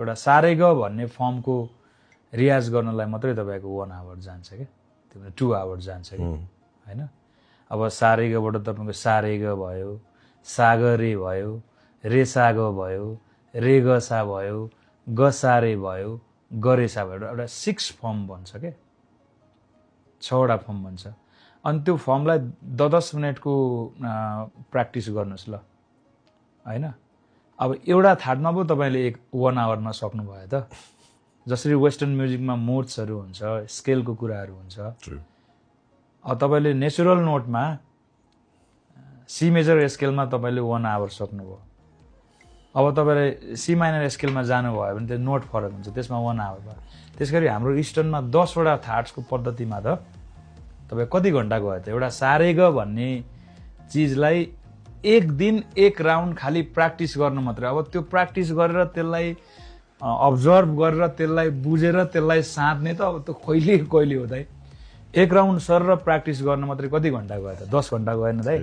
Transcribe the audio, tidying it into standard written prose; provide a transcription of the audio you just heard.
एउटा सारे ग भन्ने फर्मको रियाज गर्नलाई मात्रै तपाईँको 1 आवर जान्छ क्या, त्यो 2 आवर जान्छ कि होइन। अब सारे गबाट तपाईँको सारे ग भयो, सागरे भयो, रेसा ग भयो, रे ग सा भयो, ग सारे भयो, गरेसा भयो, एउटा 6 फर्म बन्छ क्या, 6वटा फर्म बन्छ। अनि त्यो फर्मलाई 10 मिनटको प्र्याक्टिस गर्नुहोस् ल होइन। अब एउटा थाटमा पो तपाईँले 1 आवरमा सक्नुभयो त। जसरी वेस्टर्न म्युजिकमा मोड्सहरू हुन्छ, स्केलको कुराहरू हुन्छ, अब तपाईँले नेचुरल नोटमा सी मेजर स्केलमा तपाईँले 1 आवर सक्नुभयो। अब तपाईँले सी माइनर स्केलमा जानुभयो भने त्यो नोट फरक हुन्छ, त्यसमा 1 आवर भयो। त्यसगरी हाम्रो इस्टर्नमा 10वटा थाट्सको पद्धतिमा त तपाईँ कति घन्टा गयो त। एउटा सारे ग भन्ने चिजलाई एक दिन एक राउन्ड खालि प्र्याक्टिस गर्नु मात्रै। अब त्यो प्र्याक्टिस गरेर त्यसलाई अब्जर्भ गरेर त्यसलाई बुझेर त्यसलाई साध्ने त अब त्यो कहिले हो दाइ। एक राउन्ड सर र प्र्याक्टिस गर्न मात्रै कति घन्टा गयो त? 10 घन्टा गएन दाइ।